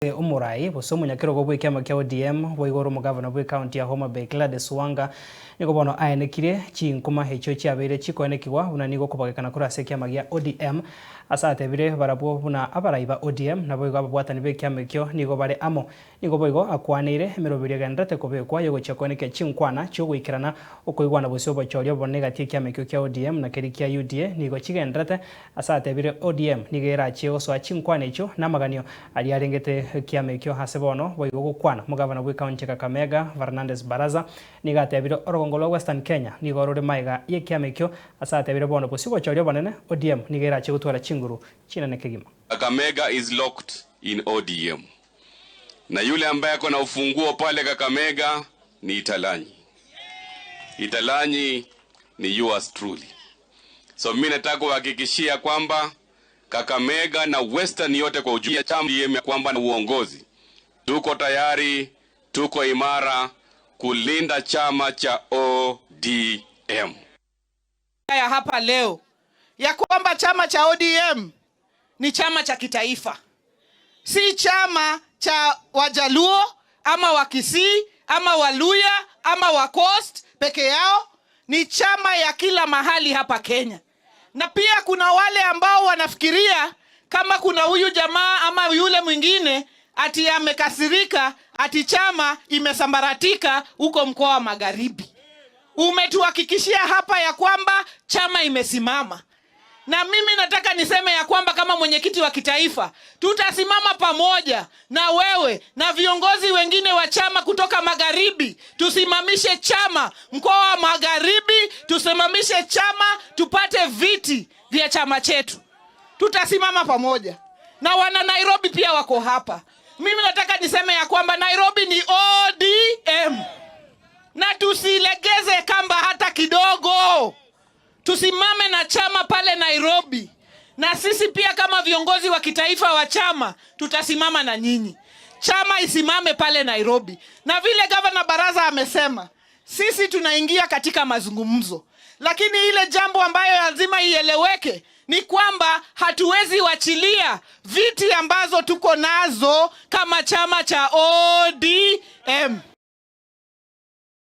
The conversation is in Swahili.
Omorai gose omonyakerogo bw'ekiama kia ODM boigo ore omogavana bw'ecounty ya Homa Bay Gladys Wanga nigo bono aenekirie chinkuma echio chiabeire chikoenekigwa buna nigo okobagekana kore ase ekiama gia ODM ase atebire barabwo buna abarai ba ODM naboigo ababwatani b'ekiama ekio nigo bare amo. Nigo boigo akwaneire emeroberio egendererete kobekwa y'ogochia koenekia chinkwana chi'ogoikerana okoigwana gose obochori obonene egati y'ekiama ekio kia ODM na keria kia UDA nigo chigendererete. Ase atebire ODM nigo erachie gosoa chinkwana echio namaganio aria arengete ekiama ekio ase bono boigo gokwana. Omogavana bw'ecounty ya Kakamega Fernandes Barasa nigo atebire orogongo rwa Western Kenya nigo rore maega y'ekiama ekio ase atebire bono bosio obochori obonene ODM nigo erachie gotwara chinguru chinene kegima. Kakamega is locked in ODM na yule ambaye ako na ufunguo pale Kakamega ni Italanyi. Italanyi ni yours truly. So mimi nataka kuhakikishia kwamba Kakamega na Western yote kwa ujumla chama kwamba na uongozi tuko tayari, tuko imara kulinda chama cha ODM. Ya hapa leo ya kwamba chama cha ODM ni chama cha kitaifa, si chama cha Wajaluo ama Wakisii ama Waluya ama wa Coast peke yao. Ni chama ya kila mahali hapa Kenya. Na pia kuna wale ambao wanafikiria kama kuna huyu jamaa ama yule mwingine ati amekasirika ati chama imesambaratika huko mkoa wa Magharibi. Umetuhakikishia hapa ya kwamba chama imesimama, na mimi nataka niseme ya kwamba kama mwenyekiti wa kitaifa tutasimama pamoja na wewe na viongozi wengine wa chama kutoka Magharibi, tusimamishe chama mkoa wa Magharibi, tusimamishe chama tupate viti vya chama chetu. Tutasimama pamoja na wana Nairobi pia wako hapa. Mimi nataka niseme ya kwamba Nairobi ni ODM na tusilegeze kamba hata kidogo. Tusimame na chama pale Nairobi, na sisi pia kama viongozi wa kitaifa wa chama tutasimama na nyinyi. Chama isimame pale Nairobi, na vile gavana Baraza amesema, sisi tunaingia katika mazungumzo, lakini ile jambo ambayo lazima ieleweke ni kwamba hatuwezi wachilia viti ambazo tuko nazo kama chama cha ODM.